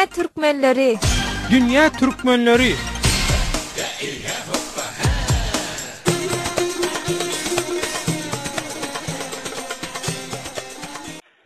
Dünýä türkmenleri! Dünýä türkmenleri!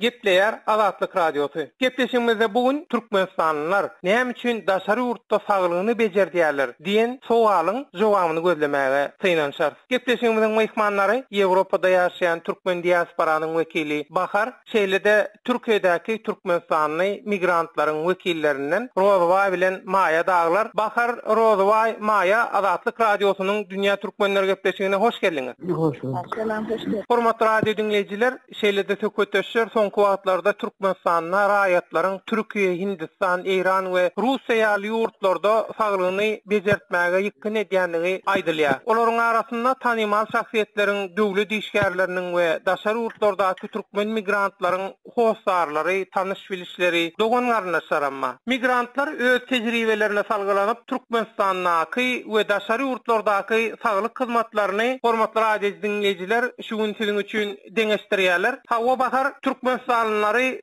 Gepleýär Azatlyk Radiosy. Gepleşigimizde bu gün türkmenistanlylar näme üçin daşary ýurtda saglygyny bejerdýärler diýen sowalyň jogabyny gözlemäge synanyşarys. Gepleşigimiziň myhmanlary Ýewropada ýaşaýan türkmen diasporanyň wekili Bahar, şeýle-de Türkiýedäki türkmenistanly migrantlaryň wekillerinden Rozybaý bilen Maýa dagylar. Bahar, Rozybaý, Maýa, Azatlyk Radiosynyň Dünýä Türkmenleri gepleşigine hoş geldiňiz. Hoş bulduk. Salam, hoş gördük. Hormatly radio diňleýjiler, şeýle-de söhbetdeşler soňky wagtlarda Türkmenistanda raýatlaryň Türkiýe, Hindistan, Eýran we Russiýa ýaly ýurtlarda saglygyny bejertmäge ýykgyn edýändigi aýdylýar. Olaryň arasynda tanymal şahsyýetleriň, döwlet işgärleriniň we daşary ýurtlardaky türkmen migrantlaryň hossarlary, tanyş-bilişleri, dogan-garyndaşlaram bar. Migrantlar öz tejribelerine salgylanyp, Türkmenistandaky we daşary ýurtlardaky saglyk hyzmatlaryny, hormatly radio diňleýjiler, şu gün siziň üçin deňeşdirýärler. Hawa Bahar, türkmenistanlylary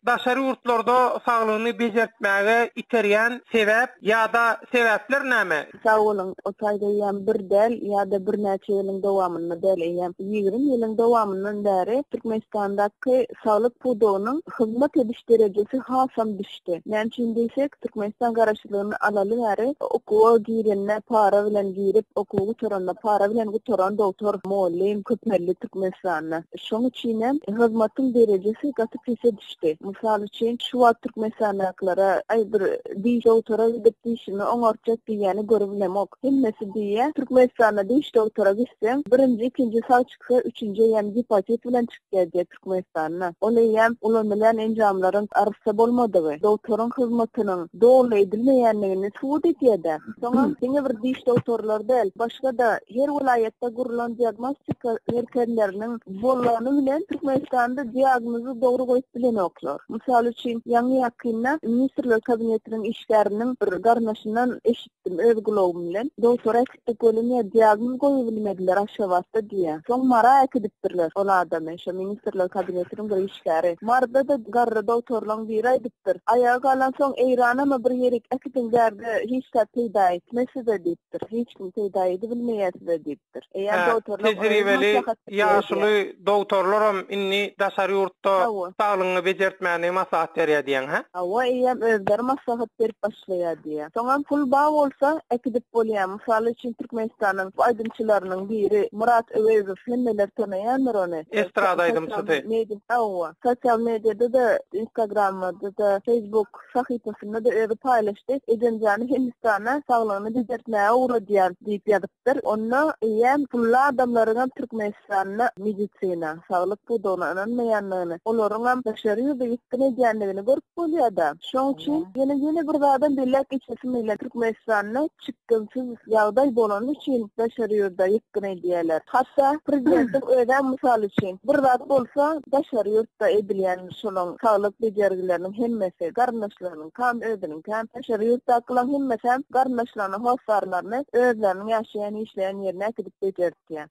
daşary ýurtlarda saglygyny bejertmäge iterýän sebäp ýa-da sebäpler näme? Sag boluň, o taýda eýýäm bir däl ýa-da birnäçe ýylyň dowamynda däl, eýýäm 20 ýylyň dowamyndan bäri Türkmenistandaky saglyk pudagynyň hyzmat ediş derejesi hasam düşdi. Näme üçin diýsek, Türkmenistan garaşsyzlygyny alaly bäri okuwa girende para bilen girip, okuwy gutaranda para bilen gutaran dogtor, mugallym köpeldi Türkmenistanda. Şoň üçinem hyzmatyň derejesi gaty pese düşdi. Mysal üçin, şu wagt Türkmenistandakylara, aý bir diş dogtora gidip dişimi oňartjak diýýäni görübilemok. Hemmesi diýýä, Türkmenistanda diş dogtora gitseň, birinji, ikinji sag çyksa, üçünji eýýäm gepatit bilen çykýar diýýär Türkmenistanda. Ol eýýäm ulanylýan enjamlaryň arassa bolmadygy, dogtoryň hyzmatynyň doly edilmeýändigini subut edýär-dä. Soňam diňe bir diş dogtorlary däl, başga-da her welaýatda gurlan diagnostika merkezleriniň bolany bilen Türkmenistanda diagnozy dogry goýup bilenoklar. Mysal üçin, ýaňy-ýakynda Ministrler Kabinetiniň işgäriniň bir garyndaşyndan eşitdim öz gulagym bilen. Dogtora äkitdik welin ýa diagnoz goýubilmediler Aşgabatda diýýär. Soň Mara äkidipdirler ol adamy, şo Ministrler Kabinetiniň bir işgäri. Maryda-da garry dogtorlaň biri aýdypdyr. Aýagy galansoň Eýranama bir ýerik äkidiň bärde hiç zat peýda etmez size diýipdir. Hiç kim peýda edibilmeýär size diýipdir. Eýýäm Hä, dogtorlaň özi tejribeli maslahat berýär. ýaşuly dogtorlaram indi daşary ýurtda Hawa. saglygyňy bejertmäni maslahat berýär diýýäň, hä? Hawa, eýýäm özleri maslahat berip başlaýar diýýär. Soňam pul bar bolsa äkidip bolýar. Mysal üçin Türkmenistanyň bu aýdymçylarynyň biri Myrat Öwezow hemmeler tanaýandyr ony. Estrada aýdymçysy. Hawa. Sosial mediada-da, Instagramda-da, Facebook sahypasynda-da özi paýlaşdy. Ejemjany Hindistana saglygyny bejertmäge ugradýan diýip ýazypdyr. Onda eýýäm pully adamlaryňam Türkmenistanda medisina, saglyk pudagyna ynanmaýandygyny, olaryňam daşary ýurda ýykgyn edýändigini görüp bolýar-da. Şoň üçin ýene ýene bir zadam belläp geçesim gelýär. Türkmenistanda çykgynsyz ýagdaý bolany üçin daşary ýurda ýykgyn edýärler. Hatda prezidentiň özem mysal üçin, bir zat bolsa daşary ýurtda edilýän şolaň saglyk bejergileriniň hemmesi, garyndaşlarynyňkam, özüniňkäm, daşary ýurtdakylaň hemmesem garyndaşlaryny, hossarlaryny özleriniň ýaşaýan, işleýän ýerine äkidip bejertýär.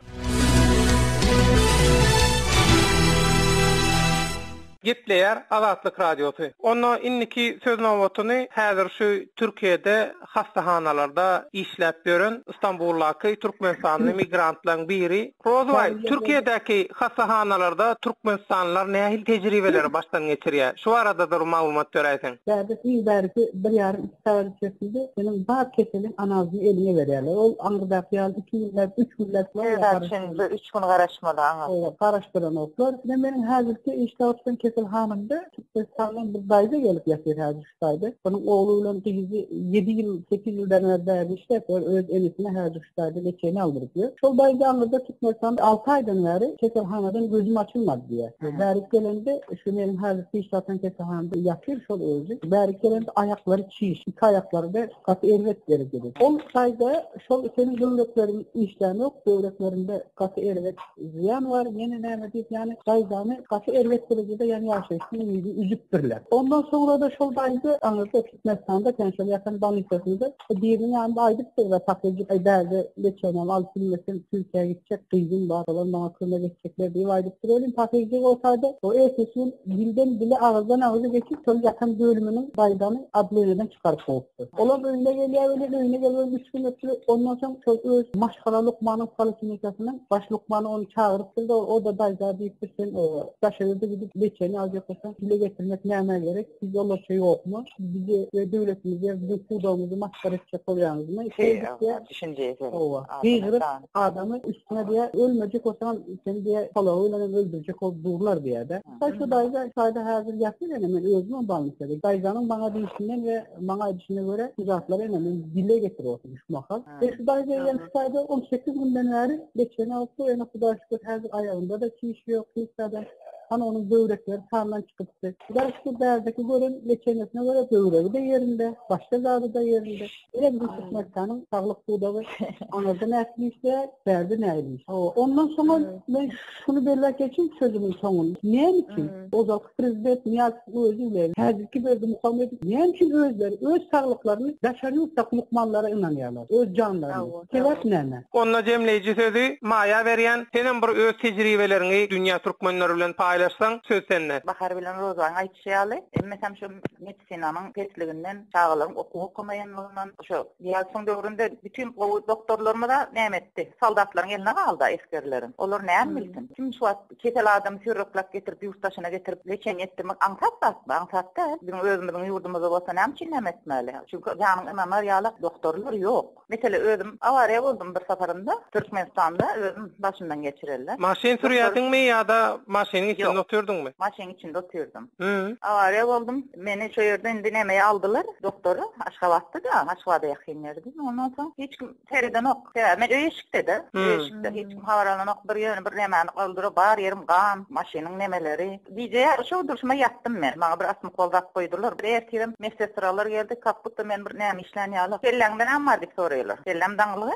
Gepleýär Azatlyk Radiosy. Onda indiki söz nobatyny häzir şu Türkiýede hassahanalarda işläp ýören Stambuldaky türkmenistanly migrantlaryň biri Rozbaý, Türkiýedäki hassahanalarda türkmenistanlylar nähili tejribeleri başdan geçirýär? Şu barada-da bir maglumat beräýseň. Bärde iň bärisi bir ýarym iki sagat içerisinde seniň bar keseliň analizini eliňe berýärler. Ol aňyrdaky ýaly iki günläp, üç günläp Sebäp üçin üç gün garaşmaly aňyrda. Garaşdyranoklar. Ine meniň häzirki işläp oturan keselhanamda Türkmenistandan bir daýza gelip ýatyr häzir şu taýda. Onuň ogly bilen gyzy ýedi ýyl, sekiz ýyldan bäri bärde işläp ýör. Öz enesine häzir şu taýda leçeni aldyryp ýör. Şol daýza aňyrda Türkmenistanda alty aýdan bäri keselhanadan gözüm açylmady diýýär. Bärik gelende şu meniň häzirki işläp oturan keselhanamda ýatyr şol özi. Bärik gelende aýaklary çiş, iki aýaklary-da gaty erbet derejede. Ol taýda şol seniň böwrekleriň işlänok, böwreklerinde gaty erbet zyýan bar, ýene näme diýip, ýagny daýzany gaty erbet derejede ýagny. bilen ýaşaýyşdan umydy üzüpdirler. Ondan soňra-da şol daýza aňyrda Türkmenistanda eken şol ýatan bolnisasynda biriniň ýanynda aýdypdyr-da Pakyjyk aý bärde leçenimi alyp bilmesem Türkiýä gitjek gyzym bar olar maňa kömek etjekler diýip aýdypdyr welin Pakyjyk o taýda o ertesi gün dilden dile agyzdan agyza geçip şol ýatan bölüminiň daýzany odleniýeden çykaryp goýupdyr. Olam öýüne gelýär welin öýüne gelip üç gün ötdi ondan soň şol öz maşgala lukmanyň poliklinikasynyň baş lukmany ony çagyrypdyr-da o-da daýza diýipdir sen daşary ýurda gidip leçeni aljak bolsaň dile getirmek nämä gerek Biz olarça ýokmy? Bizi we döwletimizi, biziň pudagymyzy masgara etjek bolýaňyzmy? Şeýdip diýýär. Düşünje eken. Hawa. Gygyryp adamy üstüne diýýär, ölmejek bolsaňam seni diýýär, palawy bilen hem öldürjek bolup durlar diýýär-de. Şaý şu daýza şaýda häzir ýatyr ene men özüm bolnisada. Daýzanyň maňa diýşinden we maňa aýdyşyna görä şu zatlary ene men dile getirip otyryn şu mahal. We şu daýza eýýäm şu taýda 18 günden bäri leçeni alyp dur, ene Hudaýa şükür häzir aýagynda-da çiş ýok, hiç zadam. Hany onuň böwrekleri sandan çykypdy. Hudaý şükür bärdeki gören leçenesine görä böwregi-de ýerinde, başga zady-da ýerinde. Ine biziň Türkmenistanyň saglyk pudagy aňyrda nähili işleýär, bärde nähili işleýär. Hawa, ondan soňam men şuny belläp geçeýin sözümiň soňunda. Näme üçin ozalky prezident Nyýazowyň özi bilen häzirki Berdimuhamedow näme üçin özleri öz saglyklaryny daşary ýurtdaky lukmanlara ynanýarlar, öz janlaryny? Sebäp näme? Onda jemleýji sözi Maýa berýän, senem bir öz tejribeleriňi dünýä türkmenleri bilen paýlaşsaň, söz sende. Bahar bilen Rozanyň aýdyşy ýaly, hemmesem şu medisinanyň pesliginden, çagalaryň okuw okamaýanlygyndan, şo Ýeltsin döwründe bütin gowy doktorlarymyz-a näme etdi? Soldatlaryň eline galdy-a esgerleriň. Olar näme bilsin? Kim şu wagt kesel adamy sürreklap getirip, ýurt daşyna getirip, leçeniýe etdirmek aňsat zatmy? Aňsat däl. Biziň özümiziň ýurdumyzda bolsa näme üçin näme etmeli? Çünki janyň ynanar ýaly doktorlar ýok. Mesele özüm awariýa boldum bir saparynda Türkmenistanda özüm başymdan geçireli. Maşyn sürýärdiňmi ýa-da maşynyň içinde otyrdyňmy? Maşynyň içinde otyrdym. Awariýa boldum. Meni şo ýerde indi nämeye aldylar doktora Aşgabatda-da Aşgabada ýakyn ýerde. Ondan soň hiç kim seredenok. Sebäbi men öý eşikde-de. Öý eşikde hiç kim habar alanok. Bir ýöne bir nämäni galdyra bar ýerim gan, maşynyň nemeleri. Gije ýary şo durşuma ýatdym men. Maňa bir asmykol zat goýdular. Bir ertirem medsestralar geldi, kak budda men bir näme işlän ýaly. Kelläňde näme bar diýip soraýarlar. Kellem daňylgy.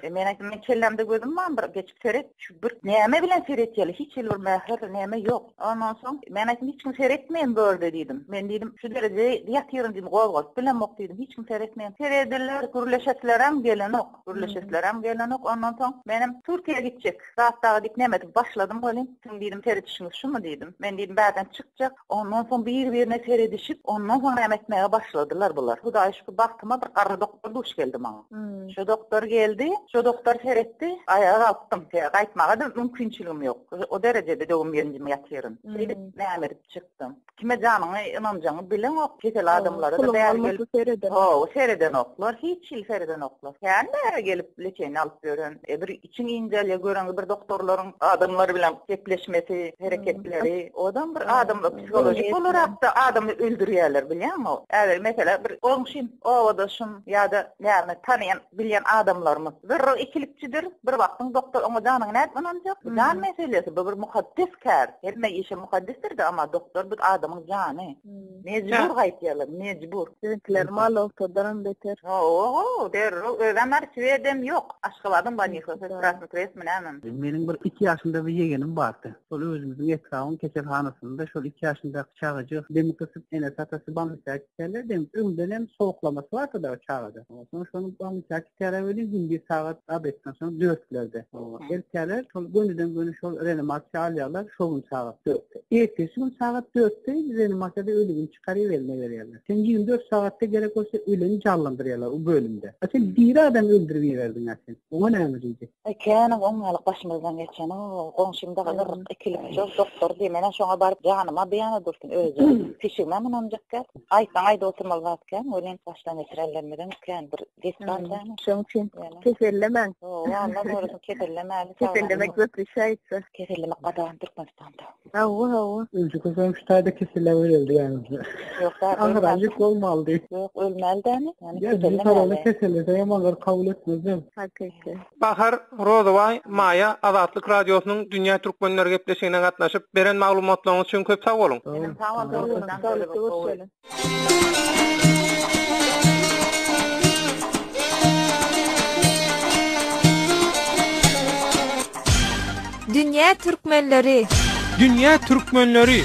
E, men aýtdym, men kellämde gözüm bar, bir geçip seret. Şu bir näme bilen seretýärler, hiç hili bir mähir, näme ýok. Ondan soň men aýtdym, hiç kim seretmeýän bu ýerde diýdim. Men diýdim, şu dereje ýatyryn diýdim, gozgalyp bilemok diýdim, hiç kim seretmeýän. Serediler, gürleşeslerem gelenok. Gürleşeslerem gelenok. Ondan soň menem Türkiýä gitjek. Zat dagy diýip näme edip başladym welin, siziň diýdim seredişiňiz şumy diýdim. Men diýdim bärden çykjak. Ondan soň bir-birine seredişip, ondan soň näme etmäge başladylar bular. Hudaýa şükür bagtyma bir garry doktor duş geldi maňa. Şo doktor geldi, şo doktor seretdi, aýaga galkdym. Gaýtmaga-da mümkinçiligim ýok. O derejede döwüm-ýenjim ýatyryn. Şeýdip näme edip çykdym. Kime janyňy ynanjaňy bileňok, kesel adamlara-da bäri gelip, hawa, seredenoklar, hiç hili seredenoklar. Kän bäri gelip leçeniýe alyp ýören, e, bir içiň incelýär göreňde bir doktorlaryň adamlar bilen gepleşmesi, hereketleri, odam bir adamlar psihologik olarak-da adamy öldürýärler, bilýäňmi? Häzir meselem bir goňşym, obadaşym ýa-da näme tanaýan, bilýän adamlarymyz zerre ikilikçidir, bir bakdyň doktor oňa janyňy nädip ynanjak? Bu jan meselesi, bu bir mukaddes kär. Hemme işe mukaddesdir-de, amma doktor bu adamyň jany. Mejbur gaýtýarlar, mejbur. Siziňkiler malogtadanam beter. Hawa, derrew özem bar, Şwedem ýok. Aşgabadyň bolnisasy, Krasnyý Krestmi nämemi. Meniň bir iki ýaşynda bir ýegenim bardy. Şol özümiziň etrabyň keselhanasynda şol iki ýaşyndaky çagajyk demi gysyp enesi-atasy bolnisa äkitýärler. Dem öňdenem sowuklamasy bardy-da o çagada. Soň şony bolnisa äkitýärler welin gündiz sagat obedden soň dörtlerde. Eltýärler şol gönüden-göni şol reanimasiýa alýarlar şo gün sagat dörtde. Ertesi gün sagat dörtde reanimasiýada öligini çykaryp eline berýärler. Sen 24 sagatda gerek bolsa öleni janlandyrýarlar o bölümde. A sen diri adamy öldürip iberdiň-ä sen. Oňa näme diýjek? Aý kän-ow oňňalyk başymyzdan geçen o goňşymda gyr ikilikçi doktor diý menä şoňa baryp janyma beýana dursun özi pişigime munamjak gel aýtsaň aýdyp oturmaly zat kän welin başdan geçirenlerimiziň kän bir dessan dämi Şoň üçin kesellemäň. Hawa Allah gorasyn kesellemäli Kesellemek zapreşaýtsa. Kesellemek gadagan Türkmenistanda. Hawa hawa. Öňki kösem şu taýda kesellep öleldi ýaňy. Ýok da Aňyrajyk bolmalydy. Ýok ölmeli dämi? Ýani kesellemeli. Kesellese hem aňyr kabul etmezler. Hakyky. Bahar Rozybaý Maýa Azatlyk Radiosynyň Dünýä Türkmenleri gepleşigine gatnaşyp, beren maglumatlaryňyz üçin köp sag boluň! Senem sag bol dogrudan görüşelim. Dünýä türkmenleri. Dünýä türkmenleri.